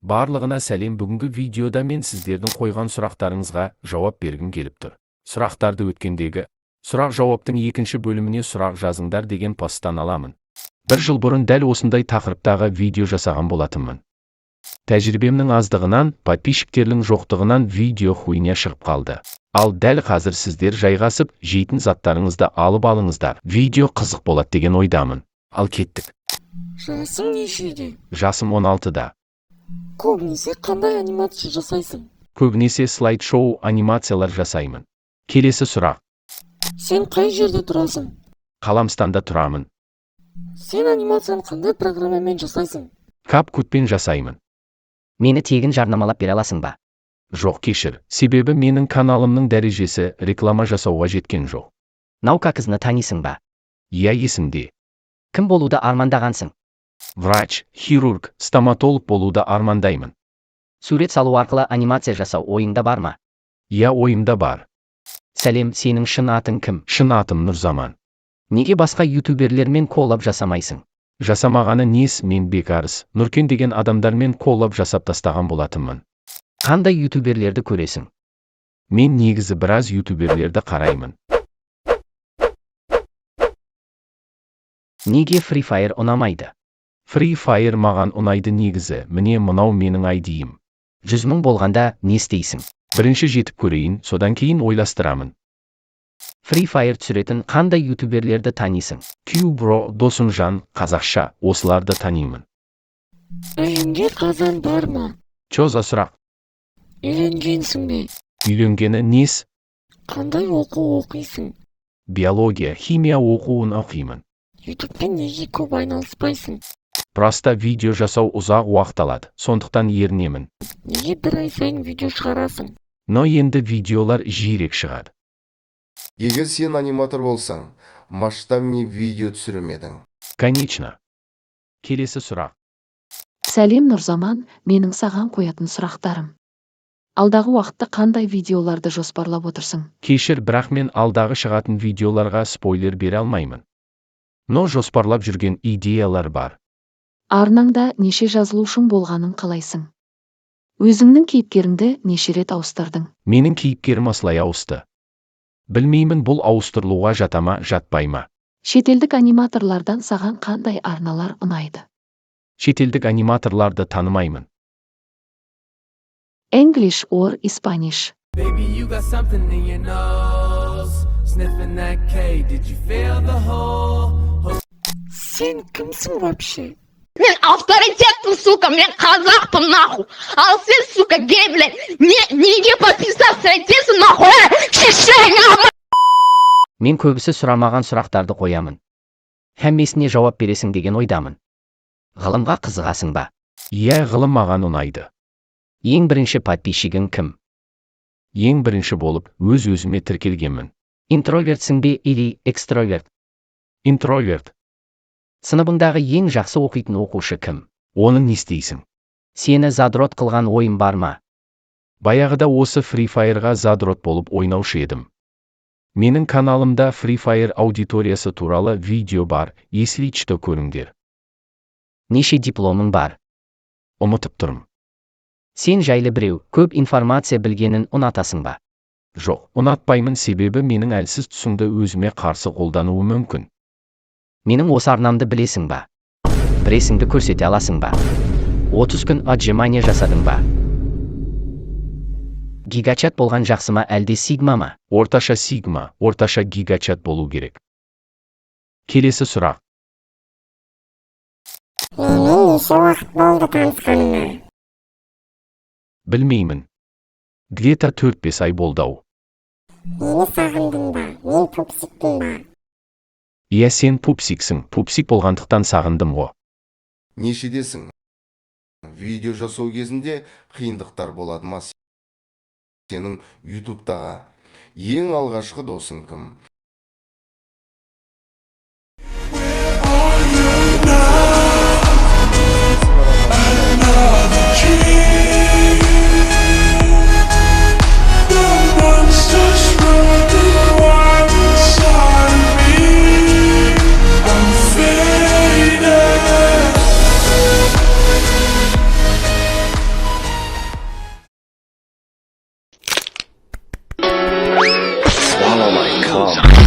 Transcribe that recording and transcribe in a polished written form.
Барлығына сәлем! Бүгінгі видеода мен сіздердің қойған сұрақтарыңызға жауап бергім келіп тұр. Сұрақтарды өткендегі сұрақ жауаптың екінші бөліміне «Сұрақ жазыңдар» деген посттан аламын. Бір жыл бұрын дәл осындай тақырыптағы видео жасаған болатынмын. Тәжірибемнің аздығынан, подписчиктердің жоқтығынан видео хуйня шығып қалды. Ал дәл қазір сіздер жайғасып, жейтін заттарыңызды алып алыңыздар. Видео қызық болады деген ойдамын. Ал кеттік. Жасың нешеде? Жасым 16-да. Көбінесе қандай анимация жасайсың? Көбінесе слайд шоу анимациялар жасаймын. Келесі сұрақ. Сен қай жерде тұрасың? Қаламстанда тұрамын. Сен анимацияны қандай программамен жасайсың? CapCut-пен жасаймын. Мені тегін жарнамалап бере аласың ба? Жоқ, кешір, себебі менің каналымның дәрежесі реклама жасауға жеткен жоқ. Наука қызны танисың ба? Иә, есімде. Кім болуды армандағансың? Врач, хирург, стоматолог болуды армандаймын. Сурет салу арқылы анимация жасау ойыңда бар ма? Иә, ойымда бар. Сәлем, сенің шын атың кім? Шын атым Нұрзаман. Неге басқа ютуберлермен коллаб жасамайсың? Жасамағаны нес, мен Бекарыс, Нұркен деген адамдармен коллаб жасап тастаған болатынмын. Қандай ютуберлерді көресің? Мен негізі біраз ютуберлерді қараймын. Неге Free Fire ұнамайды? Free Fire маған ұнайды негізі. Міне, мынау менің айдиім. 100 000 болғанда не істейсің? Бірінші жетіп көрейін, содан кейін ойластырамын. Free Fire түсіретін қандай ютуберлерді танисың? Q Bro, Досымжан, қазақша, осыларды танимын. Үйіңде қазан бар ма? Чё за сұрақ? Үйленгенсің бе? Үйленгені нес? Қандай оқу оқисың? Биология, химия оқуын оқимын. Ютубпен неге көп айналыспайсың? Просто видео жасау ұзақ уақыт алады, сондықтан ерінемін. Неге бір ай сайын видео шығарасың? Но енді видеолар жиірек шығады. Егер сен аниматор болсаң, масштабный видео түсірер ме едің? Конечно. Келесі сұрақ. Сәлем, Нұрзаман! Менің саған қоятын сұрақтарым: алдағы уақытта қандай видеоларды жоспарлап отырсың? Кешір, бірақ мен алдағы шығатын видеоларға спойлер бере алмаймын. Но жоспарлап жүрген идеялар бар. Арнаңда неше жазылушың болғанын қалайсың? Өзіңнің кейіпкеріңді неше рет ауыстырдың? Менің кейіпкерім осылай ауысты. Білмеймін, бұл ауыстырылуға жата ма, жатпай ма. Шетелдік аниматорлардан саған қандай арналар ұнайды? Шетелдік аниматорларды танымаймын. English or Spanish? Baby, you got something in your nose. Sniffing that K, did you feel the hole? Сен кімсің вообще? Мен авторитетпін, сука, мен қазақпын, нахуй. Ал сен, сука, гей, блядь, не, неге подписаться етесің, нахуй, ә? Шешең. Мен көбісі сұрамаған сұрақтарды қоямын. Һәммесіне жауап бересің деген ойдамын. Ғылымға қызығасың ба? Иә, ғылым маған ұнайды. Ең бірінші подписчигің кім? Ең бірінші болып өз өзіме тіркелгенмін. Интровертсің бе или экстраверт? Интроверт. Сыныбыңдағы ең жақсы оқитын оқушы кім? Оны не істейсің? Сені задрот қылған ойын бар ма? Баяғыда осы Free Fire'ға задрот болып ойнаушы едім. Менің каналымда Free Fire аудиториясы туралы видео бар, если что, көріңдер. Неше дипломың бар? Ұмытып тұрмын. Сен жайлы біреу көп информация білгенін ұнатасың ба? Жоқ, ұнатпаймын, себебі менің әлсіз тұсымды өзіме қарсы қолдануы мүмкін. Менің осы арнамды білесің ба? Біресіңді көрсете аласың ба? 30 күн отжимание жасадың ба? Гигачат болған жақсы ма, әлде сигма ма? Орташа сигма, орташа гигачат болу керек. Келесі сұрақ. Менімен неше уақыт болды танысқаныңа? Білмеймін. Где-то 4-5 ай болды ау. Мені сағындың ба? Мен пупсикпін ба? Иә, сен пупсиксің, пупсик болғандықтан сағындым ғой. Нешедесің? Видео жасау кезінде қиындықтар болады ма? Сенің ютубтағы ең алғашқы досың кім? Are you now? Another dream. The monsters running wild inside of me. I'm faded. Мам.